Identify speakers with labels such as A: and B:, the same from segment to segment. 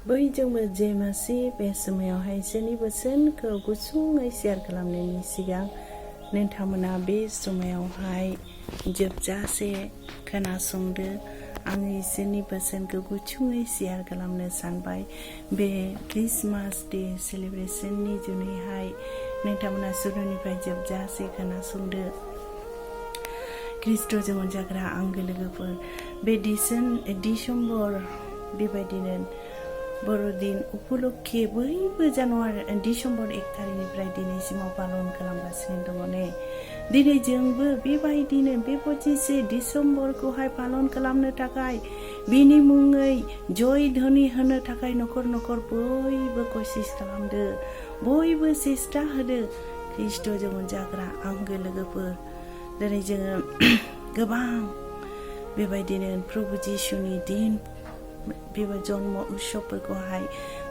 A: बयजोंबो जे मासि बे समायावहाय जोंनि बोसोनखौ गुसुङै शेयार खालामनायनि सिगां नोंथांमोना बे समायावहाय जोबजासे खोनासंदो। आङो इसोरनि बोसोनखौ गुसुङै शेयार खालामनो सानबाय। बे क्रिसमास डे सेलिब्रेशननि जुनैहाय नोंथांमोना शुरुनिफ्राय जोबजासे खोनासंदो। ख्रिस्ट'जों अनजाग्रा आंगो लोगोफोर, बे डिसेम्बर बेबायदिनो बर'दिन उपलक्षे बयबो डिसेम्बर 1 तारिखनिफ्राय दिनैसिमाव पालन खालामगासिनो दङ ने। दिनै जोंबो बेबायदिनो बे 25 डिसेम्बरखौहाय पालन खालामनो थाखाय बिनि मुङै जय ध्वनि होनो थाखाय न'खर न'खर बयबो कसिस खालामदो, बयबो सेस्था होदो। ख्रिस्ट'जों अनजाग्रा आंगो लोगोफोर, दिनै जोङो गोबां बेबायदिनो प्रभु जिसुनि दिन बेबायदि जन्म उत्सबफोरखौहाय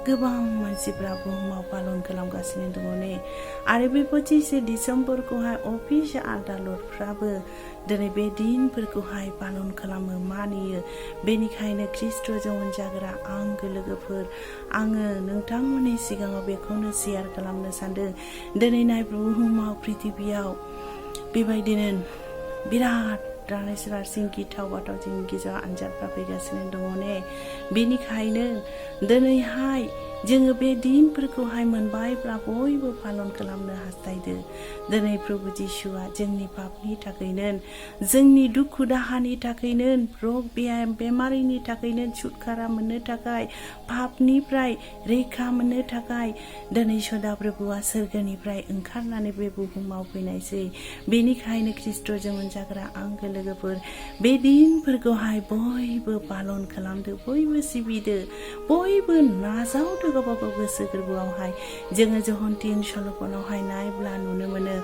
A: गोबां मानसिफ्रा बुहुमाव पालन खालामगासिनो दङ ने। आरो बे 25 डिसेम्बरखौहाय अफिस आदालतफ्राबो दिनै बे दिनफोरखौहाय पालन खालामो, मानियो। बेनिखायनो ख्रिस्ट'जों अनजाग्रा आंगो लोगोफोर, आङो नोंथांमोननि सिगाङाव बेखौनो शेयार खालामनो सानदों। दिनै नाय बुहुमाव प्रिथिबियाव बेबायदिनो बिराद रानस्राव गिथाव बाथाव जोंनि गेजेराव आनजादफ्रा फैगासिनो दङ ने। बेनिखायनो दिनैहाय जोङो बे दिनफोरखौहाय मोनबायब्ला बयबो पालन खालामनो हास्थायदो। दिनै प्रभु जिसुआ जोंनि पापनि थाखायनो, जोंनि दुखु दाहानि थाखायनो, रग बेमारिनि थाखायनो छुटकारा मोननो थाखाय, पापनिफ्राय रैखा मोननो थाखाय दिनै सदा प्रभुआ सोरगोनिफ्राय ओंखारनानै बे बुहुमाव फैनायसै। बेनिखायनो ख्रिस्ट'जों अनजाग्रा आंगो लोगोफोर, बे दिनफोरखौहाय बयबो पालन खालामदो, बयबो सिबिदो, बयबो नाजावदो गावबागाव गोसो गोरबोआवहाय। जोङो जहन 3 सल'पनावहाय नायब्ला नुनो मोनो,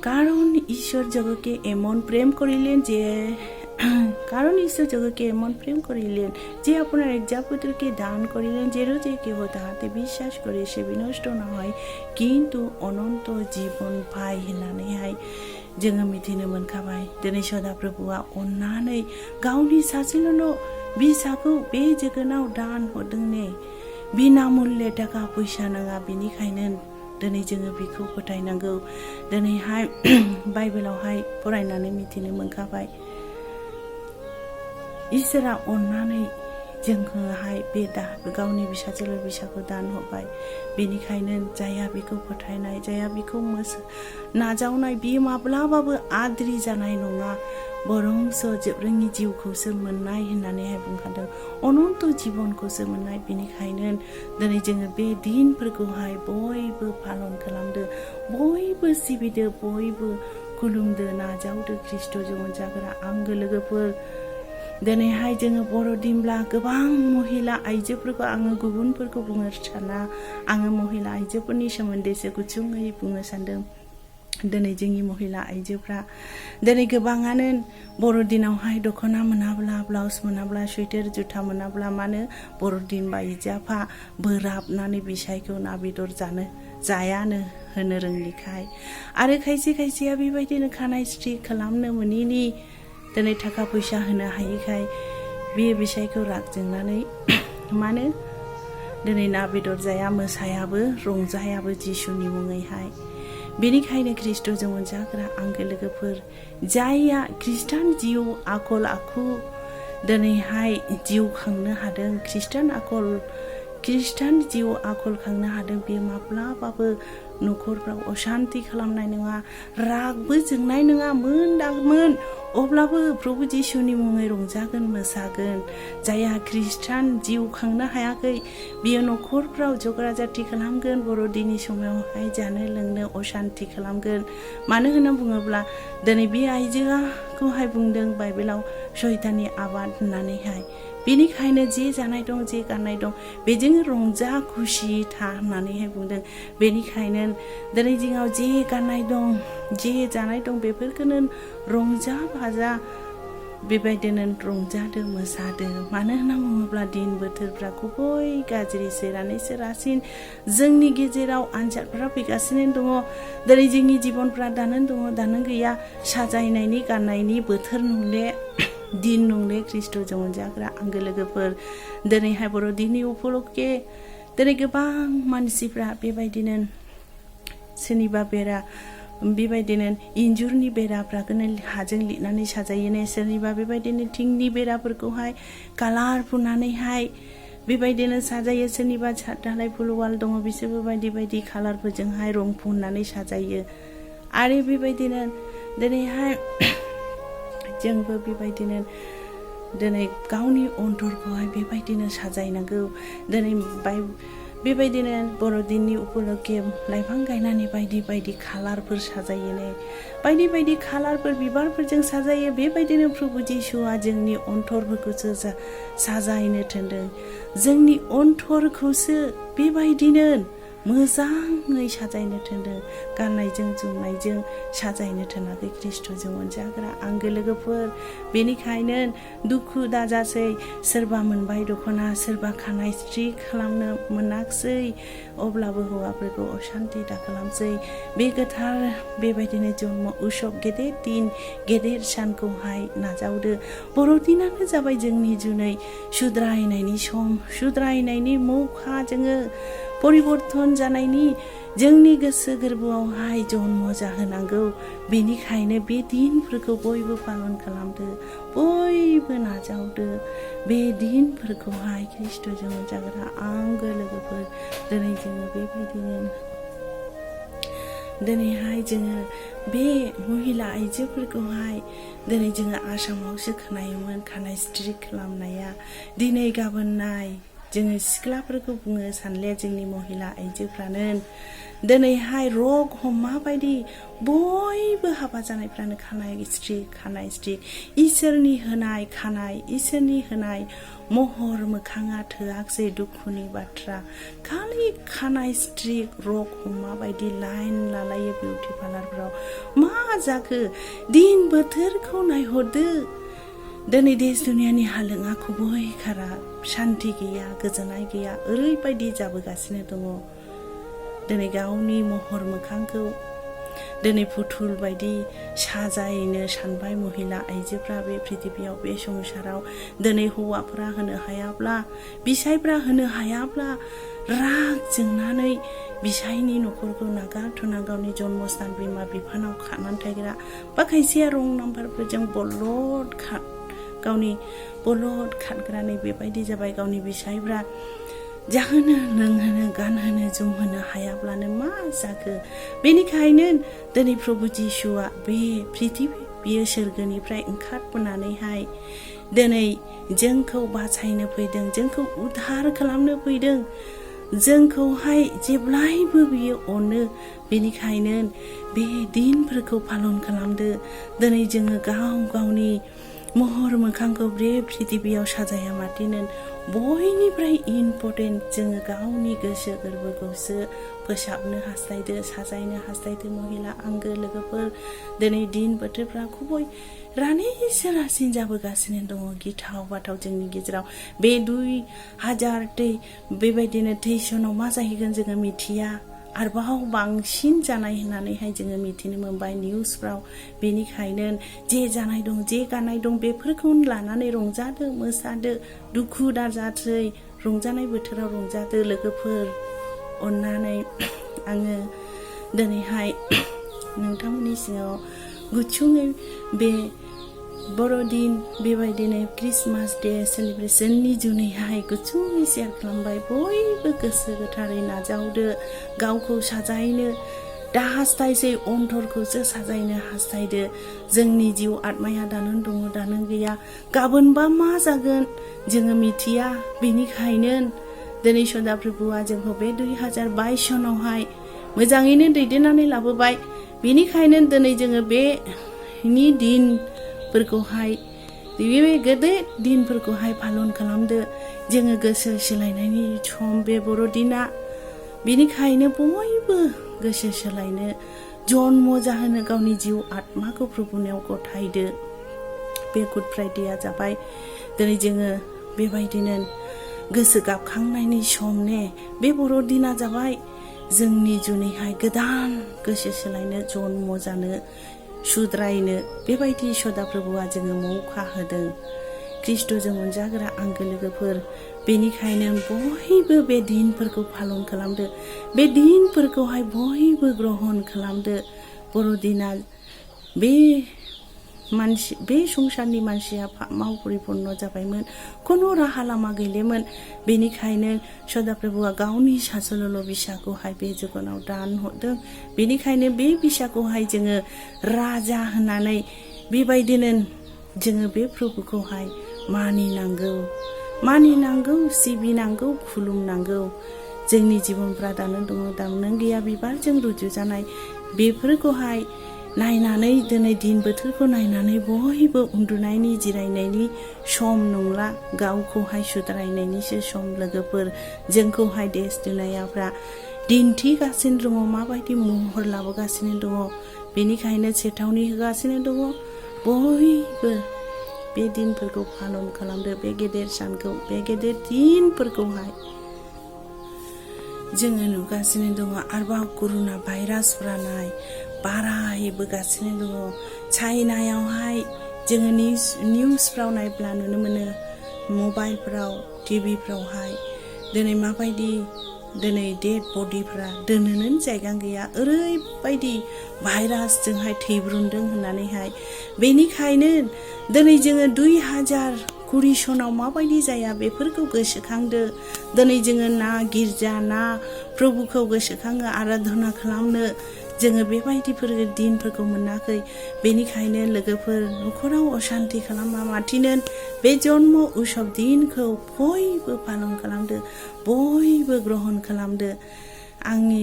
A: কারণ ঈশ্বর জগৎকে এমন প্রেম করিলেন যে আপনার একজাত পুত্রকে দান করিলেন, যেন যে কেহ তাহাতে বিশ্বাস করে সে বিনষ্ট না হয় কিন্তু অনন্ত জীবন পায় होननानैहाय जोङो मिथिनो मोनखाबाय। दिनै सदा प्रभुआ अननानै गावनि सासेल' बिसाखौ बे जगोनाव दान हरदों ने। बिना मुल्य थाखा फैसा नाङा। बेनिखायनो दिनै जोङो बेखौ फोथायनांगौ। दिनैहाय बाइबेलावहाय फरायनानै मिथिनो मोनखाबाय, इसोरा अननानै जोंखौहाय बे गावनि बिसाखौ दान हरबाय। बेनिखायनो जायहा बेखौ फोथायनाय, जायहा बेखौ नाजावनाय, बियो माब्लाबाबो आद्रि जानाय नङा, बरंसो जोबरोङि जिउखौसो मोननाय होननानैहाय बुंखादों, अनन्त जिबनखौसो मोननाय। बेनिखायनो दिनै जोङो बे दिनफोरखौहाय बयबो पालन खालामदो, बयबो सिबिदो, बयबो खुलुमदो, नाजावदो। ख्रिस्ट'जों अनजाग्रा आंगो लोगोफोर, दिनैहाय जोङो बर'दिनब्ला गोबां महिला आइजोफोरखौ, आङो गुबुनफोरखौ बुंनो साना, आङो महिला आइजोफोरनि सोमोन्दैसो गुसुङै बुंनो सानदों। दिनै जोंनि महिला आइजोफ्रा दिनै गोबाङानो बर'दिनावहाय दख'ना मोनाब्ला, ब्लाउस मोनाब्ला, सुइटार जुथा मोनाब्ला मानो बर'दिन बायजाफा बोराबनानै बिसायखौ ना बेदर जायानो होनो रोंलिखाय। आरो खायसे खायसेया बेबायदिनो खानाय स्ट्रिक खालामनो मोनिनि, दिनै थाखा फैसा होनो हायिखाय बे बिसायखौ राग जोंनानै मानो दिनै ना बेदर जाया, मोसायाबो, रंजायाबो जिसुनि मुङैहाय। बेनिखायनो ख्रिस्ट'जों अनजाग्रा आंगो लोगोफोर, जायहा खृष्टान जिउ आखल आखु दिनैहाय जिउ खांनो हादों, खृष्टान जिउ आखल खांनो हादों, बे माब्लाबाबो न'खरफ्राव अशान्ति खालामनाय नङा, रागबो जोंनाय नङा। दागमोन अब्लाबो प्रभु जिसुनि मुङै रंजागोन, मोसागोन। जायहा खृष्टान जिउ खांनो हायाखै, बियो न'खरफ्राव झगड़ा जाथि खालामगोन, बर'दिननि समावहाय जानो लोंनो अशान्ति खालामगोन। मानो होनना बुङोब्ला दिनै बे आइजोखौहाय बुंदों बाइबेलाव सैताननि आबाद होननानैहाय। बेनिखायनो जे जानाय दं, जे गाननाय दं, बेजों रंजा खुसि था होननानैहाय बुंदों। बेनिखायनो दिनै जोंनाव जे गाननाय दं, जे जानाय दं, बेफोरखौनो रंजा बाजा बेबायदिनो रंजादों, मोसादों। मानो होनना बुङोब्ला दिन बोथोरफ्रा गुबै गाज्रिसो, रासिन जोंनि गेजेराव आनजादफ्रा फैगासिनो दङ। दिनै जोंनि जिबनफ्रा दानो दङ, दानो गैया, साजायनायनि गाननायनि बोथोर नंले। दिन नंले ख्रिस्ट'जों अनजाग्रा आंगो लोगोफोर दिनैहाय बर'दिननि उपलक्षे दिनै गोबां मानसिफ्रा बेबायदिनो सोरनिबा बेरा बेबायदिनो इन्जुरनि बेराफ्राखौनो हाजों लिरनानै साजायोनो सोरनिबा बेबायदिनो थिंनि बेराफोरखौहाय कालार फुननानैहाय बेबायदिनो साजायो सोरनिबा छात ढालाय फुल वाल दङ बिसोरबो बायदि बायदि कालारफोरजोंहाय रं फुननानै साजायो आरो बेबायदिनो दिनैहाय जोंबो बेबायदिनो दिनै गावनि अन्तरखौहाय बेबायदिनो साजायनांगौ दिनै बेबायदिनो बर'दिननि उपलक्षे लाइफां गायनानै बायदि बायदि कालारफोर साजायोनो बायदि बायदि कालारफोर बिबारफोरजों साजायो बेबायदिनो प्रभु जिसुआ जोंनि अन्तरफोरखौसो साजायनो थिनदों जोंनि अन्तरखौसो बेबायदिनो मोजाङै साजायनो थिनदों गाननायजों जोमनायजों साजायनो थिनाखै ख्रिस्ट'जों अनजाग्रा आंगो लोगोफोर बेनिखायनो दुखु दाजासै सोरबा मोनबाय दख'ना सोरबा खानाय स्ट्रि खालामनो मोनाखसै अब्लाबो हौवाफोरखौ अशान्ति दा खालामसै बे गोथार बेबायदिनो जन्म उत्सव गेदेर दिन गेदेर सानखौहाय नाजावदो बर'दिनानो जाबाय जोंनि जुनै सुद्रायनायनि सम सुद्रायनायनि मौका जोङो परिबर्तन जानायनि जोंनि गोसो गोरबोआवहाय जन्म जाहोनांगौ बेनिखायनो बे दिनफोरखौ बयबो पालन खालामदो बयबो नाजावदो बे दिनफोरखौहाय ख्रिस्ट'जों जाग्रा आंगो लोगोफोर दिनै जोङो बेबायदिनो दिनैहाय जोङो बे महिला आइजोफोरखौहाय दिनै जोङो आसामावसो खोनायोमोन खानाय स्ट्रिक खालामनाया दिनै गाबोननाय जोङो सिख्लाफोरखौ बुङो सानले जोंनि महिला आइजोफ्रानो दिनैहाय रग माबायदि बयबो हाबा जानायफ्रानो खानाय स्ट्रिक इसोरनि होनाय खानाय इसोरनि होनाय महर मोखाङा थोआखसै दुखुनि बाथ्रा खालि खानाय स्ट्रिक रग माबायदि लाइन लालायो बिउटि पार्लारफ्राव मा जाखो दिन बोथोरखौ नायहरदो दिनै देश दुनियानि हालोदा खुबै खाराब शान्ति गैया गोजोननाय गैया ओरैबायदि जाबोगासिनो दङ दिनै गावनि महर मोखांखौ दिनै फुथुल बायदि साजायनो सानबाय महिला आइजोफ्रा बे पृथिबियाव बे संसाराव दिनै हौवाफ्रा होनो हायाब्ला बिसायफ्रा होनो हायाब्ला राग जोंनानै बिसायनि न'खरखौ नागारथ'ना गावनि जन्मस्थान बिमा बिफानाव खानानै थायग्रा बा खायसेया रं नाम्बारफोरजों बलद गावनि बलद खारग्रानै बेबायदि जाबाय गावनि बिसायफ्रा जाहोनो लोंहोनो गानहोनो जोमहोनो हायाब्लानो मा जाखो बेनिखायनो दिनै प्रभु जिसुआ बे पृथिबि बियो सोरगोनिफ्राय ओंखारबोनानैहाय दिनै जोंखौ बासायनो फैदों जोंखौ उद्धार खालामनो फैदों जोंखौहाय जेब्लायबो बियो अनो बेनिखायनो बे दिनफोरखौ पालन खालामदो दिनै जोङो गावनि महर मोखांखौ बे पृथिबियाव साजाया माथिनो बयनिफ्राय इम्परटेन्ट जोङो गावनि गोसो गोरबोखौसो फोसाबनो हास्थायदो साजायनो हास्थायदो महिला आंगो लोगोफोर दिनै दिन बोथोरफ्रा खुबै रासिन जाबोगासिनो दङ गिथाव बाथाव जोंनि गेजेराव बे 2000 बेबायदिनो 23 मा जाहैगोन जोङो मिथिया आरोबाव बांसिन जानाय होननानैहाय जोङो मिथिनो मोनबाय निउसफ्राव बेनिखायनो जे जानाय दं जे गाननाय दं बेफोरखौ लानानै रंजादो मोसादो दुखु दाजासै रंजानाय बोथोराव रंजादो लोगोफोर अननानै आङो दिनैहाय नोंथांमोननि सिगाङाव गुसुङै बे बर'दिन बेबायदिनो क्रिसमास डे सेलिब्रेशननि जुनैहाय गुसुङै शेयार खालामबाय बयबो गोसो गोथारै नाजावदो गावखौ साजायनो दा हास्थायसै अन्तरखौसो साजायनो हास्थायदो जोंनि जिउ आत्माया दानो दङ दानो गैया गाबोनबा मा जागोन जोङो मिथिया बेनिखायनो दिनै सदा प्रभुआ जोंखौ बे 2022 सनावहाय मोजाङैनो दैदेननानै लाबोबाय बेनिखायनो दिनै जोङो बेनि दिनफोरखौहाय बे गेदेर दिनफोरखौहाय पालन खालामदो जोङो गोसो सोलायनायनि सम बे बर'दिना बेनिखायनो बयबो गोसो सोलायनो जन्म जाहोनो गावनि जिउ आत्माखौ प्रभुनियाव गथायदो बे गुड फ्राइडेआ जाबाय दिनै जोङो बेबायदिनो गोसो गाबखांनायनि सम ने बे बर'दिना जाबाय जोंनि जुनैहाय गोदान गोसो सोलायनो जन्म जानो सुद्रायनो बेबायदि सदाप्रभुआ जोङो मौका होदों। ख्रिस्ट'जों अनजाग्रा आंगो लोगोफोर, बेनिखायनो बयबो बे दिनफोरखौ पालन खालामदो, बे दिनफोरखौहाय बयबो ग्रहण खालामदो। बर'दिना बे संसारनि मानसिया मावपरिपन्न जाबायमोन, खुनु राहा लामा गैलेमोन। बेनिखायनो सदाप्रभुआ गावनि सासेल' बिसाखौहाय बे जगनाव दान हरदों। बेनिखायनो बे बिसाखौहाय जोङो राजा होननानै बेबायदिनो जोङो बे प्रभुखौहाय मानिनांगौ, सिबिनांगौ, खुलुमनांगौ। जोंनि जिबनफ्रा दानो दङ, दानो गैया, बिबारजों रुजुजानाय। बेफोरखौहाय नायनानै दिनै दिन बोथोरखौ नायनानै बयबो उन्दुनायनि जिरायनायनि सम नंला, गावखौहाय सुद्रायनायनिसो सम। लोगोफोर, जोंखौहाय देश दुनियाफ्रा दिन्थिगासिनो दङ, माबायदि महर लाबोगासिनो दङ। बेनिखायनो चेतावनी होगासिनो दङ। बयबो बे दिनफोरखौ पालन खालामदो, बे गेदेर सानखौ, बे गेदेर दिनफोरखौहाय। जोङो नुगासिनो दङ आरोबाव कर'ना भाइरासफ्रा बारायबोगासिनो दङ। चाइनायावहाय जोङो निउसफ्राव नायब्ला नुनो मोनो, मबाइलफ्राव, टिभिफ्रावहाय दिनै माबायदि डेड बडिफ्रा दोननोनो जायगा गैया, ओरैबायदि भाइरासजोंहाय थैब्रुंदों होननानैहाय। बेनिखायनो दिनै जोङो 2020 सनाव माबायदि जाया बेफोरखौ गोसोखांदो। दिनै जोङो ना गिर्जा, ना प्रभुखौ गोसोखाङो, आराधना खालामनो जोङो बेबायदिफोर दिनफोरखौ मोनाखै। बेनिखायनो लोगोफोर, न'खराव अशान्ति खालामा माथिनो बे जन्म उत्सव दिनखौ बयबो पालन खालामदो, बयबो ग्रहण खालामदो। आंनि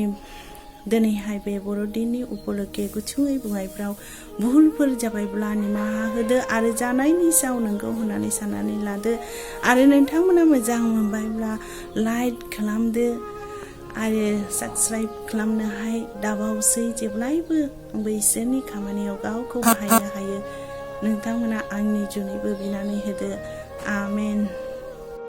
A: दिनैहाय बे बर'दिननि उपलक्षे गुसुङै बुंनायफ्राव भुलफोर जाबायब्ला निमाहा होदो आरो जानायनि सायाव नंगौ होननानै साननानै लादो। आरो नोंथांमोना मोजां मोनबायब्ला लाइक खालामदो आरो साबस्क्राइब खालामनोहाय दाबावसै। जेब्लायबो आंबो इसोरनि खामानियाव गावखौ बाहायनो हायो। नोंथांमोना आंनि जुनैबो बिनानै होदो। आमेन।